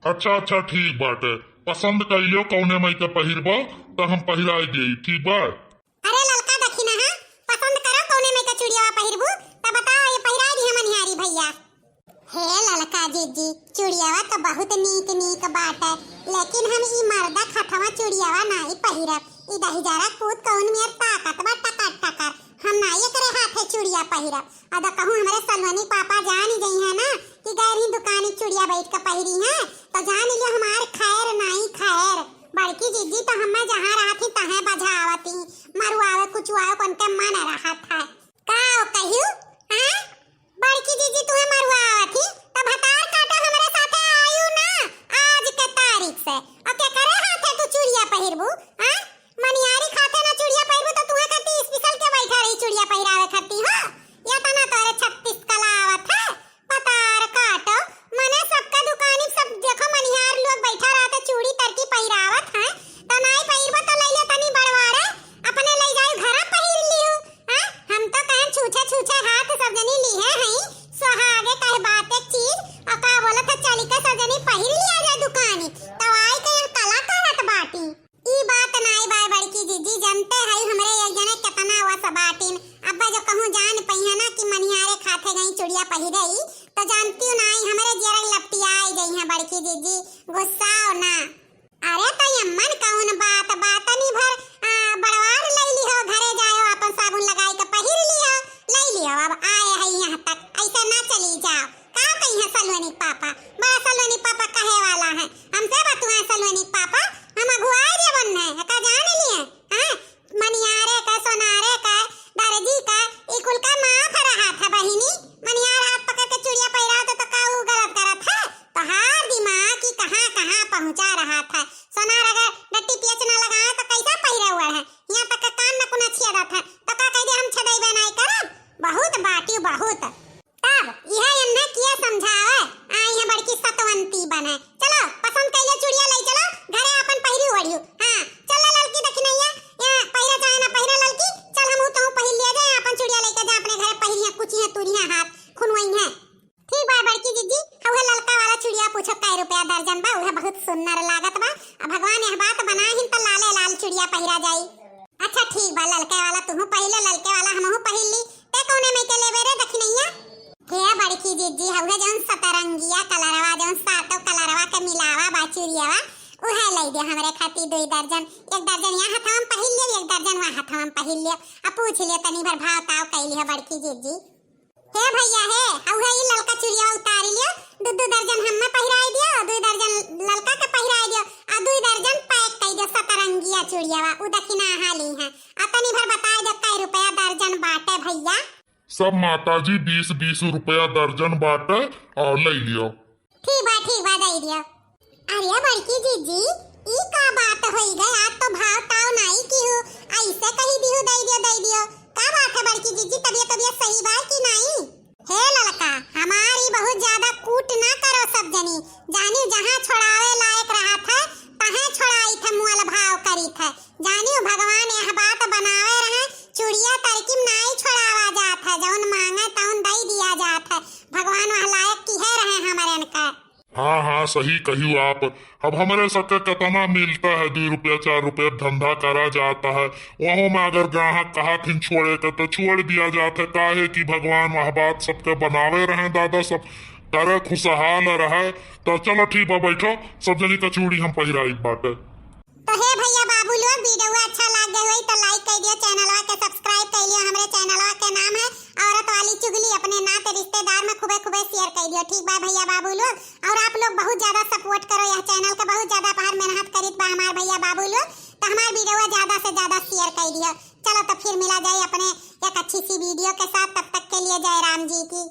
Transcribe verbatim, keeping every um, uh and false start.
अच्छा, अच्छा, ठीक बाटे। पसंद कइ लियो कउने मइके पहिरबो, त हम पहिराइ देई, ठीक बा? अरे ललका दखिनहा, पसंद करो कउने मइके चुड़ियावा पहिरबू, त बताओ, ये पहिराइ दिहे मनिहारी भइया। हे ललका जिज्जी, चुड़ियावा त बहुत नीक नीक बाटे, लेकिन हम ई मर्दा क हथवा चुड़ियावा नाहीं पहिरब। ई दहिजरा क पूत कउन मेर ताकत बा टकर टकर, हम नाहीं एकरे हाथे चुड़िया पहिरब। अदा कहूँ हमरे सलवनी पापा जानि जइहें ना कि गैर ही दुकानी चुड़िया बइठ के पहिरिहैं, त जानि लियो हमार खैर नाहीं खैर। बड़की जिज्जी त हम्मे जहाँ रहत ही तहें बझावत ही, मरुआवे कुचुआवे क उनके मन रहत है। का ओ कहियो? हाँ? बड़की जिज्जी तुहें मरुआवत ही, त भतार काटो हमरे साथे आयु ना आज के तारीख से। अउ केकरे हाथे तू चुड़िया पहिरबू? हाँ? मनिहारी क हाथे ना चुड़िया पहिरबू त तुहें करती special के बैठा रही चुड़िया पहिरावे खाती हो? या तना तोरे छत्तीस कला आवत है? भतार काटो, मने सबका दुकानी सब देखो मनिहार लोग बैठा रहत है चूड़ी तरकी पहिरावत है, त नाहीं पहिरबो त लइले तनी बड़वारे, अपने लइ जाई घरा पहिर लिहू। हाँ, हम तो कहेन छूछे छूछे हाथ सब जनी लिहे हई, सोहागे कहे बात एक चीज, अउ का बोलत है, चली के सब जनी पहिर लिया जाए दुकानी, तउ आई के यहाँ कला करत बाटी। ई बात नाई बाय बड़की जिज्जी, जनते हई हमरे एक जने केतना वस बाटिन। अब्बा जो कहूँ जान पइहें ना कि मनिहारे क हाथे गई चुड़िया पहिरई, त जानतिउ नाई हमरे जियरा लपटियाई जइहें बड़की जिज्जी, गुस्साओ ना। अरे त यम्मन कउन बात बा, तनी भर, आ, बड़वार लइ लिहो, घरे जायो, आपन साबुन लगाई के पहिर लिहो, लइ लिहो, अब आए हई यहाँ तक, अइसे ना चली जाओ। का कहिहें सलोनी क पापा, बड़ा सलोनी क पापा कहे वाला है, हमसे बतुआए सलोनी क पापा, हम अगुआए जेबन है, का जान लिए, हैं? मनियारे का, सोनारे का, दर्जी का, ई कुल का माफ रहत है बहिनी। मनियार हाथ पकड़ के चुड़िया पहिरावत है तो का ऊ गलत करत है? तोहार दिमाग की कहाँ कहाँ पहुँचा रहत है। सोनार अगर डट्टी पियच ना लगावे तो कैसा पहिरे उड़े है? यहाँ तक के कान न कुना छेदत है, तो का कह दे हम छेदइबे नाई करब? बहुत बाटिउ बहुत। तब इहे एन्हे किए समझावे, आई है बड़की सतवंती बने। चलो, पसंद कइले चुड़िया लई चलो, घरे आपन पहिरी ओढ़ियो। हाँ, चल ललकी दखिनैया, या पहिरा चाहे ना पहिरा ललकी, चल हमहू तहूँ पहिर लिया जाए, आपन चुड़िया लइके जा अपने घरे पहिरिया, कुचिया तुरिया हाथ, खुनवइहें। ठीक बा बड़की जिज्जी, हउहे ललका वाला चुड़िया पूछो कै रुपया दर्जन बा, उहे बहुत सुन्नर लागत बा। अब भगवान यह बात बनाहिन त लाले लाल चुड़िया पहिरा जाई। अच्छा ठीक बा, ललके वाला तुहू पहिर ले, ललके वाला हमहू पहिर ली। ते कौने में के लेबे रे दखिनैया? हे बड़की जिज्जी, हउहे जौन सतरंगिया कलरवा, जौन सातो कलरवा के मिलावा बा चुरियावा, उहे लई दे हमरे खातिर दुई दर्जन। एक दर्जन यहाँ हथवा में पहिर लियो, एक दर्जन वहाँ हथवा में पहिर लियो। अब पूछ लियो, तनी भर भाव ताव कई लियो बड़की जिज्जी। हे भैया हे, हउहे ई ललका चुरियावा उतारी लियो, दू दू दर्जन हम्मे पहिराई दियो, दुई दर्जन ललका के पहिराई दियो, आ दुई दर्जन pack कई दियो सतरंगिया चुरियावा, उ दखिनहा लीहें। आ तनी भर बताई दियो कै रुपया दर्जन बाटे भैया? सब माताजी बीस बीस रुपया दर्जन बाटे, और लई लियो। ठीक बा, ठीक बा, दई दियो। अरे बड़की जिज्जी, ई का बात होई गए? आज तो भाव ताव नाई किहू, ऐसे कही दिहू दई दियो, दई दियो। का बात है बड़की जिज्जी, तबियत, तबियत सही बा कि नाई? हे ललका, हमार ई बहुत ज्यादा कूट ना करो सब जनी, जानी जहाँ छोड़ावे लायक रहत है, तहें छोड़ाई थे, मोल भाव करी थे। जानियो भगवान यह बात बनावे रहे, चुड़िया तरकीम नाई छोड़ावा जात है, जौन मांगे तौन दई दिया जात है। भगवान वह लायक किहे रहे हमरन के। हाँ, हाँ, सही कहियो आप। अब हमरे सबके केतना मिलता है, दुई रुपया, चार रुपया धंधा करा जाता है, वहू में अगर ग्राहक कहत हिन छोड़े के तो छोड़ दिया जात है, काहे कि भगवान वह बात सबके बनावे रहे, दादा सब करे खुशहाल रहे। तो चलो ठीक बा, बैठो, सब जनी का चूड़ी हम पहिराई बाटे। तो हे भैया बाबू लोग, वीडियो अच्छा लाग गए होई तो like कई दियो, चैनलवा के subscribe कई लियो। हमरे चैनलवा के नाम है औरत वाली चुगली। अपने नाते रिश्तेदार में खूबे खूबे share कई दियो, ठीक बा भैया बाबू लोग? और आप लोग बहुत ज्यादा support करो यह channel के, बहुत ज्यादा बाहर मेहनत करीत बा हमार भैया बाबू लोग, तो हमार वीडियो ज्यादा से ज्यादा share कई दियो। चलो तो फिर मिला जाए अपने एक अच्छी सी वीडियो के साथ, तब तक के लिए जय राम जी की।